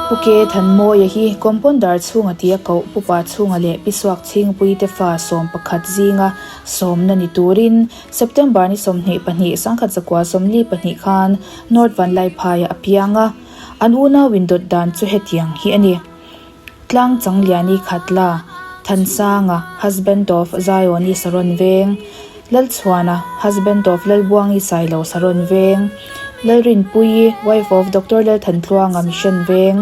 Pu Ke Thanmawia hi Compounder chhunga tia koh Pu Pa chhunga leh Pi Suak Chhingpui te fa 11 zinga sawmna ni turin September ni 22 1942 khan North Vanlaiphaiah a piang a, an unau indawt dan chu hetiang hi a ni. Tlang Changliani Khatla, Thansanga, husband of Zioni Saron Veng, Lalchhuana, husband of Lalbuangi Sailo Saron Veng, Lalrinpuii, wife of Doctor Lalthantluanga Mission Veng,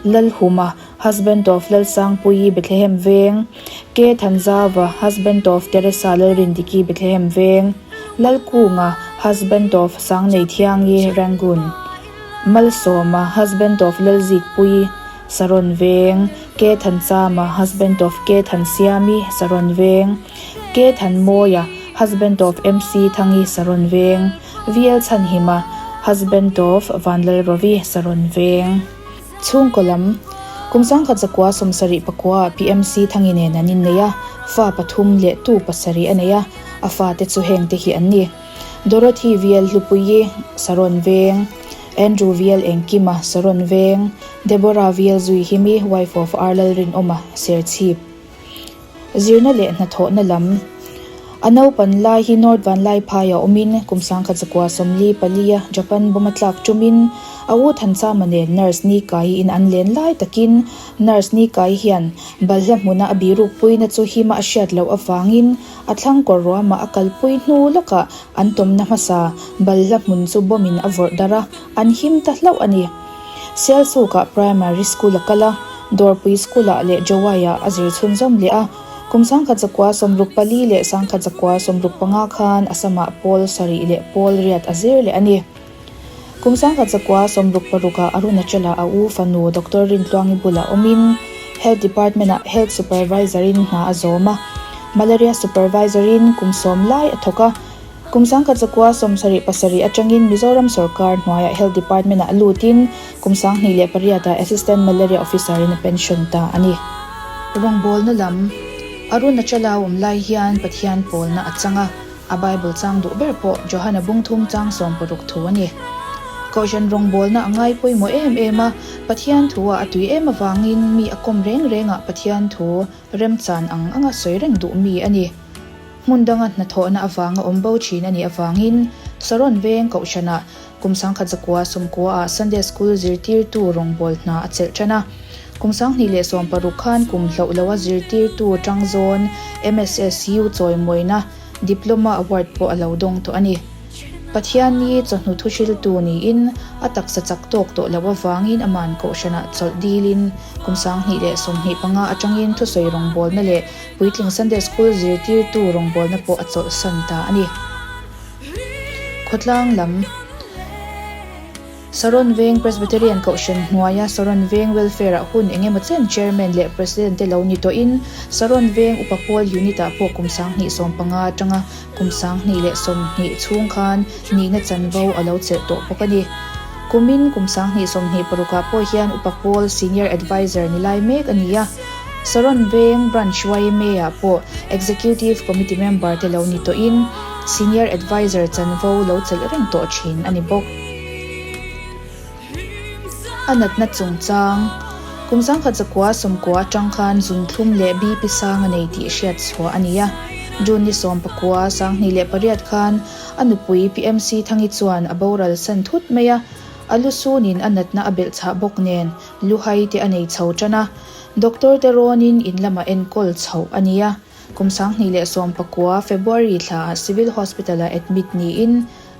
Lalhuma, husband of Lalsangpuii Bethlehem Veng, K Thanzava, husband of Teresa Lalrindiki Bethlehem Veng, Lalkunga, husband of Sangneithiangi Rangoon. Malsawma, husband of Lalzikpuii, Saron Veng, K Thanchama, husband of K Thansiami, Saron Veng, K Thanmawia, husband of MC Thangi, Saron Veng, VL Chhanhima, husband of Vanlalrovi, Saron Veng. Chhungkaw lam, Kum 1979 ah PMC Thangi nen an innei a, fa pathum leh tu pasarih a nei a, a fate chu hengte hi an ni. Dorothy VL Hlupuii, Saron Veng, Andrew VL Engkima, Saron Veng, Deborah VL Zuihimi, wife of R Lalrinawma, Serchhip. Zirna leh hnathawhna lam A naupan lai hi North Vanlaiphaiah awmin kum 1944 a Japan bomb a tlak tumin a u Thanchama nen Nurse Ni Kai in an len lai takin Nurse Ni Kai hian balhla hmuna a birukpuina chu hima a hriat loh avangin A thlang kawr ruamah a kalpui hnu lawkah an tawmna hmasa balhla hmun chu bomb in a vawrh darh a, an him ta hlauh a ni. Sialsukah Primary School a kal a, Dawrpui School-ah leh Jowai-ah a zir chhunzawm leh a. Kum 1964 leh 1965 khan Assam-ah pawl sarih leh pawl riat a zir leh a ni. Kum 1966-ah Arunachal-ah a u fanu Doctor Rintluangi bulah awmin Health Department-ah Health Supervisor-in hna a zawm a, Malaria Supervisor-in kum sawm lai a thawk a. Kum 1977 atangin Mizoram sawrkar hnuaiah Health Department-ah lutin kum 2008-ah Assistant Malaria Officer-in a pension ta a ni. Rawngbawlna lam, Arunachal-a awm lai hian Pathian pawlna a chang a. A Bible chang duh ber pawh Johana bungthum chang 60 thu a ni. Kohhran rawngbawlna a ngai pawimawh em em a, Pathian thu ah a tui em avangin mi a kawm reng reng ah Pathian thu remchan ang anga sawi reng duh mi a ni. Hmun danga hnathawhna avanga awm bo thin a nih avangin Saron veng Kohhran ah kum 1990 ah Sunday School zirtirtu rawngbâwl hna a chelh ṭan a. Kum 2016 khan kum hloh loa zirtirtu ṭang zawn MSSU chawimawina Diploma Award pawh a lo dawng tawh a ni. Pathianni chawhnu thuhriltu niin a taksa chak tawk tawh loh avangin aman kohhranah chawlh dilin kum 2025 aṭangin thusawi rawngbawlna leh puitling Sunday School zirtirtu rawngbawlna pawh a chawlhsan ta a ni. Khawtlang lam. Saron Veng Presbyterian Kohhran hnuaia Saron Veng Welfare-ah hun eng emaw chen Chairman leh President te lo ni tawhin Saron Veng Upa Pawl Unit-ah pawh kum 2015 atanga kum 2020 chhung khan nihna chanvo a lo chelh tawh bawk a ni. Kumin kum 2026-ah pawh hian Upa Pawl Senior Adviser ni lai mek a ni a. Saron Veng Branch YMA-ah pawh Executive Committee member te lo ni tawhin Senior Adviser chanvo lo chelh reng tawh thin a ni bawk. A natna chungchang, Kum 1990 atang khan zunthlum leh BP sang a nei tih hriat chhuah a ni a. June ni 19, 2008 khan a nupui PMC Thangi chuan a boral san thut mai a, a lu sunin a natna a belh chhah bawk nen luhai te a nei chho tan a. Doctor te rawnin in lamah enkawl chhoh a ni a. Kum 2019 February thlaah Civil Hospital-ah admit niin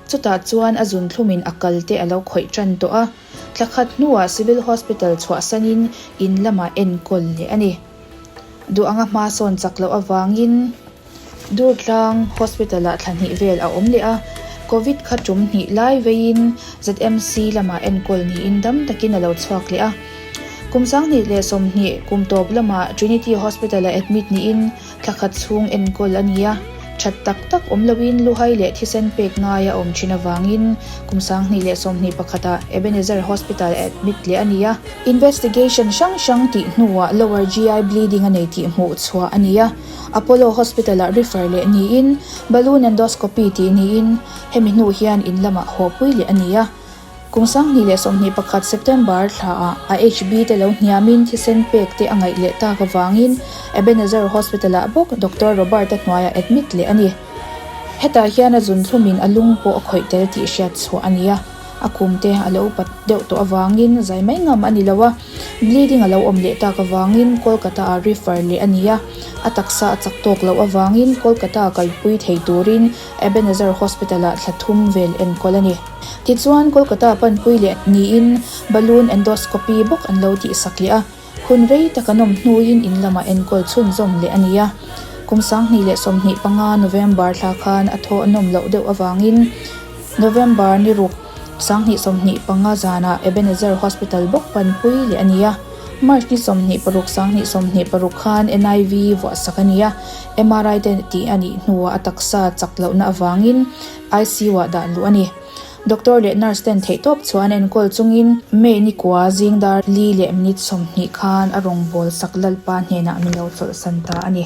Chutah chuan a zunthlum-in a kal te a lo khawih tan tawh a, thla khat hnuah Civil Hospital chhuahsanin in lamah enkawl leh a ni. Duh anga hma sawn chak loh avangin Durtlang Hospital-ah thla hnih vel a awm leh a, Covid kha tum hnih lai veiin ZMC lamah enkawl niin dam takin a lo chhuak leh a. Kum 2020 kum tawp lamah Trinity Hospital-ah admit niin Thla khat chhung enkawl a ni a, that tak tak awm loin luhai leh thisen pek ngai a awm thin avangin kum 2021 ah Ebenezer Hospital a admit leh a ni a. Investigation hrang hrang tih hnuah lower GI bleeding a nei tih hmuh chhuah a ni a, Apollo Hospital ah refer leh niin balloon endoscopy tih niin hemi hnu hian in lamah hawpui leh a ni a. Kum 2021 September thlaah a HB te lo hniamin thisen pek te a ngaih leh tak avangin Ebenezer Hospital-ah bawk Doctor Robert-a hnuaiah admit leh a ni. Hetah hian a zun thlumin a lung pawh a khawih tel tih hriat chhuah a ni a, a kum te a lo upat deuh tawh avangin zai mai ngam a ni lo a, bleeding a lo awm leh tak avangin Kolkata-ah refer leh a ni a, a taksa a chak tawk loh avangin Kolkata-a kalpui thei turin Ebenezer Hospital-ah thla thum vel enkawl a ni. Tichuan, Kolkata panpui leh niin balloon endoscopy bawk an lo tihsak leh a, hun rei tak an awm hnuin in lamah enkawl chhunzawm leh a ni a. Kum 2025 November thla khan a thaw a nawm loh deuh avangin November ni ruk 2025 zanah Ebenezer Hospital bawk panpui leh a ni a. March ni 26 2026 khan NIV vuahsak a ni a, MRI te tih a nih hnuah a taksa chak lohna avangin ICU-ah dah luh a ni. Doctor leh nurse ten theihtawp chuan enkawl chungin May ni kua zing dar li leh minute 20 khan a rawngbawlsak Lalpa hnenah min lo chawlhsan ta a ni.